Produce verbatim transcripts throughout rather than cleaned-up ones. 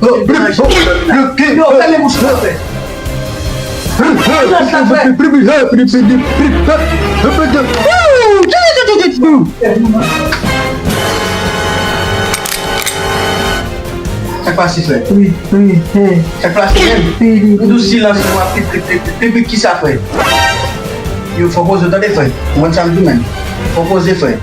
Yo, fèmen bouch ou, frè. Sa k pase, frè? Wi, wi, wi. Sa k pase menm? Wi, wi, wi. M di w silans, w ap pip, pip, pip, pip, pip, kisa, frè? Yo, fò poze w, tande, frè. Ou konn sa m di w menm. Fò poze, frè.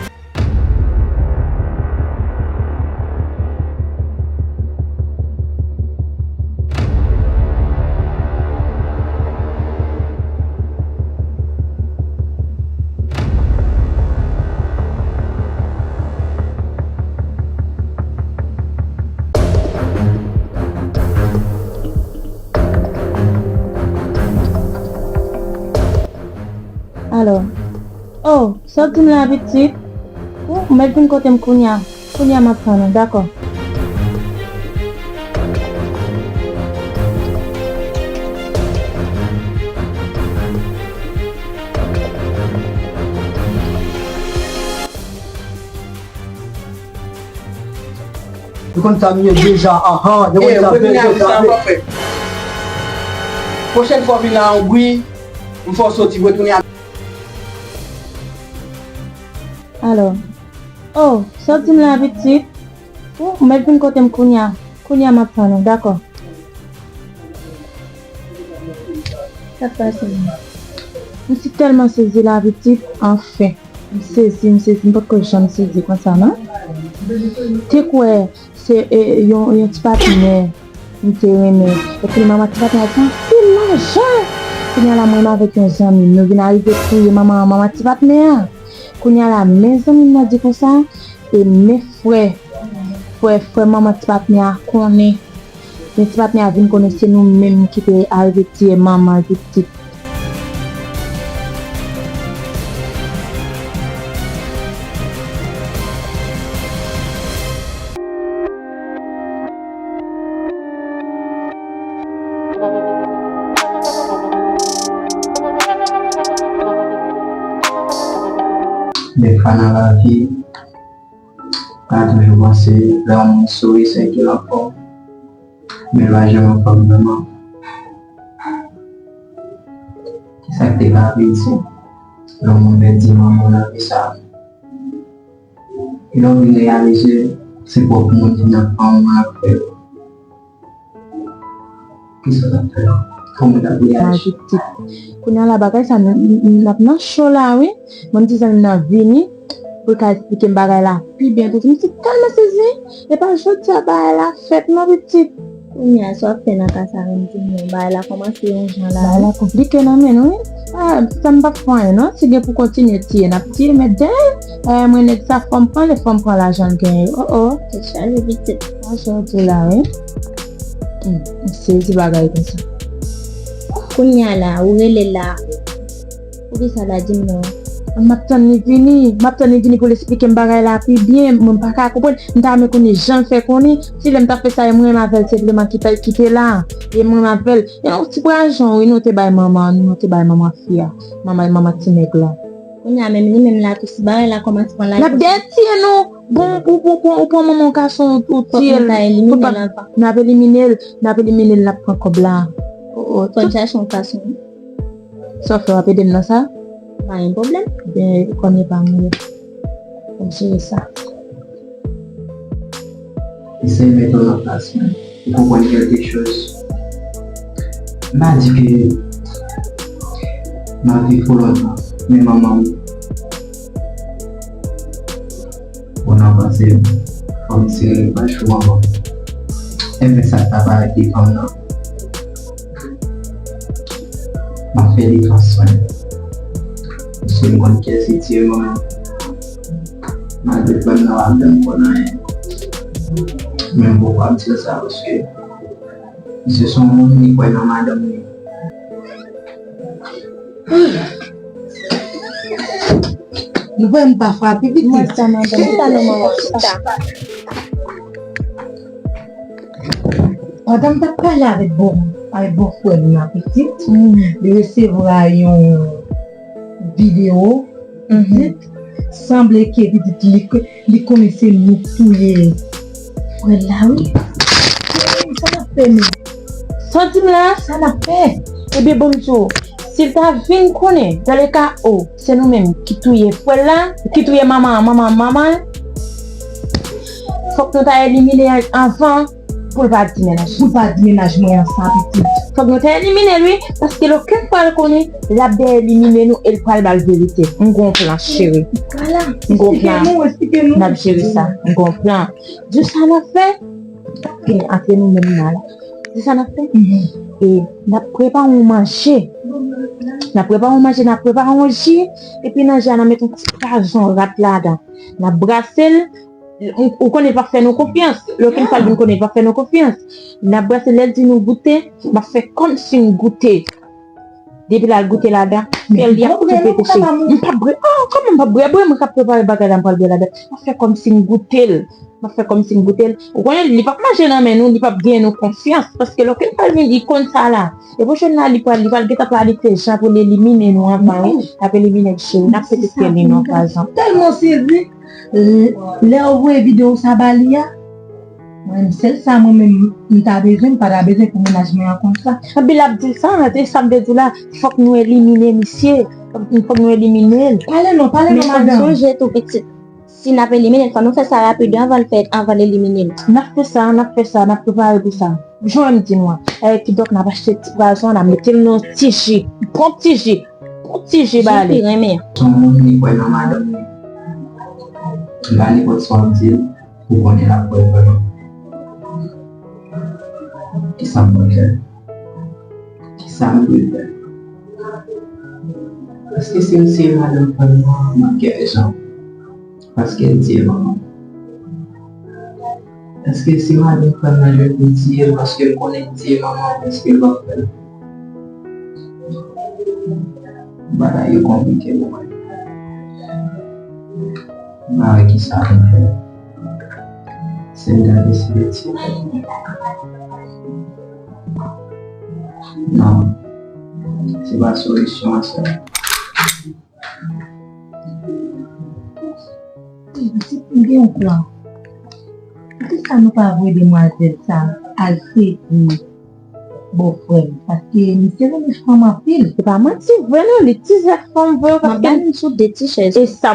Alò. Oh, sòti m la, pitit. Ou mèt vin kote m kounya. Kounya m ap tann ou, dakò. Yo konn sa m ye deja, anhan, yo konn sa m ye deja. Pwochèn fwa w vin la, Hongri, m fè w soti, retounen a. Alò. Oh, sòti m la, pitit. Ou mèt vin kote m kounya. Kounya m ap tann ou, dakò. Sa k pase menm? M si tèlman sezi la, pitit, anfen. M sezi, m sezi, m potko janm sezi konsa, non. Te kwè se, e, yon, yon ti patnè m te renmen. Epi manman ti patnè a te anpil lajan. Kounya la, mwen menm avèk yon zanmi m, nou vin arive touye manman, manman ti patnè a. Kounya la, men zanmi m nan di konsa, e men frè, frè, frè manman ti patnè a konnen. Men ti patnè a vin konnen se nou menm ki te arive tiye manman l pitit. Dèfwa nan lavi, pa toujou panse lè yon moun souri se ke l anfòm, men l pa janm anfòm vrèman. Kisa k te ka vle di lè yon moun pèdi manman l nan vi sa? E lè w vin reyalize, se pwòp moun ki nan fanmi w ak frè w. Kisa w t ap fè? Kòman w t ap reyaji? Kounye a la, bagay sa, n, n, n ap nan cho la, wi. Mwen, m di zanmi m nan vini pou l ka esplike m bagay la pi byen toujou. M di tèlman sezi, e pa jodi a bagay la fèt, non, pitit. Kounye a, sa w ap fè nan ka sa menm, di m non, bagay la kòmanse yon jan la, wi. Bagay la konplike nan men nou, wi. Ah, sa m p ap fè anyen, non. Si gen pou kontinye tiye, n ap tiye, men dèyè, eh, mwen nèg sa, fò m pran li, fò m pran lajan l genyen. Oh, oh. Tèt chaje, pitit. Sa w di la, wi. Hmm, m sezi bagay konsa. Kounye a la, ou rele l la. Poukisa l pa di m non? M ap tann li vini, m ap tann li vini pou l esplike m bagay la pi byen, mwen m pa ka konprann. M ta renmen konnen jan l fè konnen, si lè m t ap fè sa, e mwen menm avè l senpleman ki te, ki te la, e mwen menm avè l. E yon ti brajon, wi, nou te bay manman, nou te bay manman fi a, manman, manman ti nèg la. Kounye a menm, li menm la tou, si bagay la kòmanse pran laj. L ap dèyè tiye nou. Bon, ou, ou, ou, ou pran manman w gason, ou, ou tiye l. N ap elimine l, n ap elimine l, n ap elimine l, n ap pran kòb la. Oh, oh, fò n chache yon fason. Sa w fè, w ap ede m nan sa? Pa gen pwoblèm. Ben, kòm e pa mwen, fò m jere sa. Eseye mete w nan plas mwen. Ou konprann kèlke choz. M pa di ke m ap viv pou lontan, men manman m, ou nan panse m, fò m tire l pa jou manman m. Enben sa k ta parèt devan m nan, m ap fè li pran swen l. Paske m konn kiyès ki tiye manman m. Malgre frè m nan pa janm konn anyen. Men m poko ap di l sa paske misye se yon moun, li kwè nan madanm li. Nou wè m pa frape pitit. Mwen sa, madanm, chita non, manman, chita. Pandan m t ap pale avèk bò, avèk bòfrè m nan pitit, li resevwa yon videyo pitit, sanble ke pitit li, li konnen se nou k touye frè l la, wi. Santi m la, sa n ap fè? Ebyen, ban m di w, si l ta vin konnen, dans le cas où, se nou menm ki touye frè l la, ki touye manman an, manman an, manman l, fòk nou ta elimine l anvan pou l pa di mennaj. Pou l pa di mennaj mwen an sa, pitit. Fòk nou ta elimine l, wi, paske lè ke l pral konnen, l ap dèyè elimine nou e l pral ba l verite. M gon plan, cheri. M gon plan. N ap jere sa. M gon plan. Di sa n ap fè. Antre nou menm nan la. Di sa n ap fè. E n ap prepare yon manje. N ap prepare yon manje, n ap prepare yon ji. Epi nan ji a, n ap met yon ti pwazon rat ladan. N ap brase l. Ou, ou konnen l p ap fè nou konfyans. Lè ke l pral vin konnen l p ap fè nou konfyans. N ap brase l, lè l di nou goute, m ap fè kòmsi m goute. Depi l al goute ladan, kè l ap tou pete cheri. M p ap bwè. Oh, kòman m p ap bwè? Bwè, mwen k ap prepare bagay la, m pral bwè ladan. M ap fè kòmsi m goute l. M ap fè kòmsi m goute l. Ou konnen, li p ap manje nan men nou, li p ap genyen nou konfyans. Paske lè ke l pral vin, li konn sa la. E pwochèn la, li pral, li pral gentan planifye jan pou l elimine nou anvan, wi. L ap elimine nou, cheri. N ap pete kè li nan pwazon. Tèlman sezi. Lè, lè w voye videyo sa ba li a, mwen menm, sèl sa mwen menm m ta bezwen, m pa ta bezwen pou mennaj mwen an konn sa. Epi l ap di l sa, e sa m te di w la, fòk nou elimine misye, fòk nou elimine l. Pale non, pale non, madanm. Men fò n sonje tou, pitit, si n ap elimine l, fò nou fè sa rapid anvan l fè, anvan l elimine l. N ap fè sa, n ap fè sa, n ap prepare pou sa. Jan w di nou an. E kidonk, n ap achte ti pwazon, n ap mete l nan ti ji. Pran ti ji. Pran ti ji ba li. Ji pi renmen. Yon moun li kwè nan madanm li. M pa nenpòt sa w ap di l, ou konnen l ap kwè vrèman. Kisa m pral fè? Kisa m dwe fè? Èske si m tiye madanm frè m nan, m ap gen rezon? Paske l tiye manman m. Èske si madanm frè m nan jwenn pou l tiye l paske l konnen l tiye manman m, èske l p ap fè l? Bagay yo konplike pou mwen. M pa wè kisa pou m fè. Si m ta deside tiye frè m nan. Non. Se pa solisyon an sa. Pitit, m gen yon plan. Poukisa nou pa voye demwazèl sa al sezi bòfrè m? Paske misye renmen fanm anpil. Se pa manti vre non, li tizè fanm vre, paske m sou de ti chèz. E sa,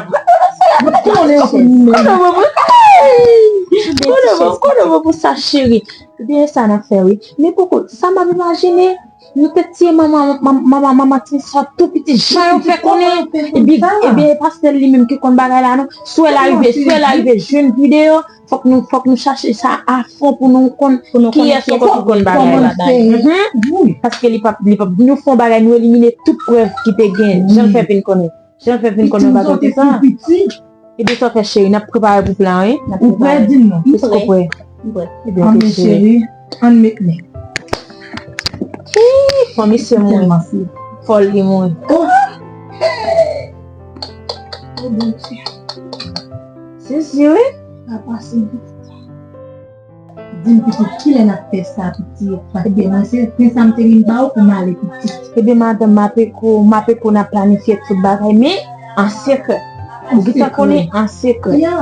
konnen mwen pou sa, cheri. Ebyen, sa n ap fè, wi. Men poko, sa m ap imajine, nou te tiye manman, manman, manman, manman ti sa tou piti, jan yo fè konnen. Ebyen, ebyen, e pa sèl li menm ki konn bagay la, non. Swè l arive, swè l arive jwenn videyo, fòk nou, fòk nou chache sa a fon pou nou konn kiyès ankò ki konn bagay la. Paske li p ap, li p ap, nou fè yon bagay, nou elimine tout prèv ki te gen, jan l fè vin konnen. Jan l fè vin konnen bagay konsa. Ebyen, sa w fè, cheri, n ap prepare pou plan an, wi. Ou prè, di m non. Èske w prè? M prè. Ebyen, ok, cheri. Ann met men. Ih, fò misye mouri. Fò li mouri. Oh! Oh, Bondye. Sezi, wi. Pa pase vit. Di m pitit, kilè n ap fè sa, pitit? Paske mwen se, se sa m te vin ba ou pou m ale, pitit. Ebyen, madanm, m ape kou, m ape kou n ap planifye tout bagay, men an sekrè. Ou gentan konnen, an sekrè. Ya.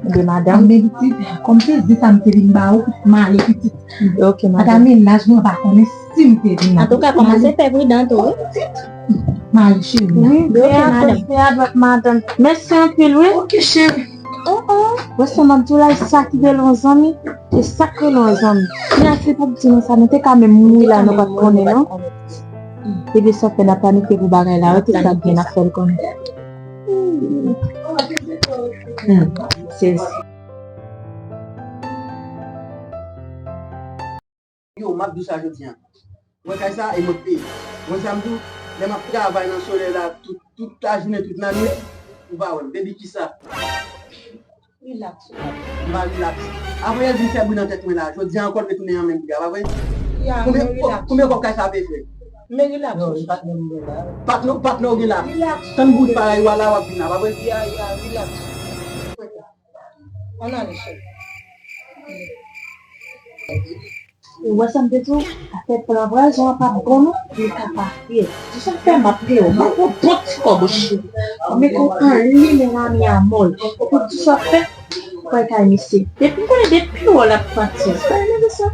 Ebyen, madanm. Ebyen, pitit, kòm se di sa m te vin ba ou, m ale, pitit. Ok, madanm. Ata mennaj mwen pa konnen si m te vin la. Antouka, kòmanse fè pridan tou, wi. M ale, cheri. Wi, ok, madanm. Fè avèk madanm. Mèsi anpil, wi. Ok, cheri. Oh, oh. Wè sa m ap di w la, e sa ki rele yon zanmi. E sa k rele yon zanmi. Mèsi pou ti nou sa, nou te ka menm mouri la, nou pa t konnen, non? Ebyen, sa fè n ap planifye pou bagay la, wi, tout sa byen n ap fè l konnen. Hmm, sezi. Yo, m ap di w sa jodi a. Mwen kay sa e mwen k peye. Mwen sa m di w, lè m ap travay nan solèy la, tout, tout lajounen, tout lannwit, ou pa wè m. Baby, kisa? Relax. M pa relax. Avan yè l vin fè bri nan tèt mwen la, jodi a ankò l retounen an menm piga, pa vre? Ya, konbyen, men relax. Konbyen kòb kay sa ap fè? Men relax. Non, li pa t menm mwen la. Pa t non, pa t non, ou gen la. Relax. Tann bout parèy ou a la, w ap vin la, pa vre? Ya, ya, relax. Ann ale, cheri. Ou wè sa m te di w? Afè plan vwazon an p ap bon non, li ka pa fye. Di sa fè m ap peye w, m ap pran bon ti kòb ou cheri. Mwen mete w an liy men lami a mòl. Pou di sa fè, w pral kay misye. Depi m konnen depi w wè l ap pati. Sa e nèg sa.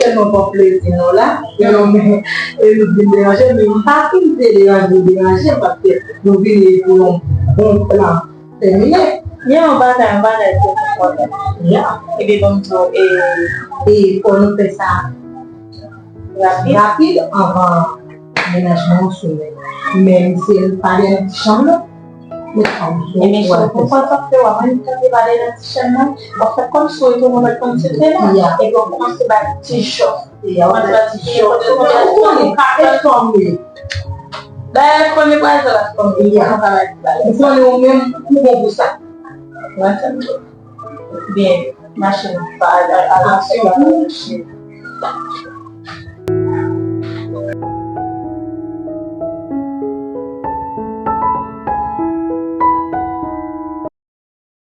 tèlman pran plezi nou la, e nou, e nou vin deranje, men m pa fin te deranje, deranje, paske nou vini pou yon bon plan fèminen. Gen yon bagay, yon bagay ki enpòtan. Ya. Epi bon, e, e fò nou fè sa rapid, rapid anvan menaj mwen sou men. Men misye pa de nan ti chanm nan. Met sa misye. E men w al fè sa. Konsa w fè w ap annik tande pale nan ti chanm nan. W ap fè kòmsi w rete w konn konn sekrè la. Ya. Epi w ap kòmanse bay ti jòf. Ya, w ap bay ti jòf. Ou konnen, e fanm li. Dayè, fanm li pral fè la fanm li. Ya. Ou konnen ou menm, ou bon pou sa. Mwen tann tou. Byen, mache nan pa al al al al al mache.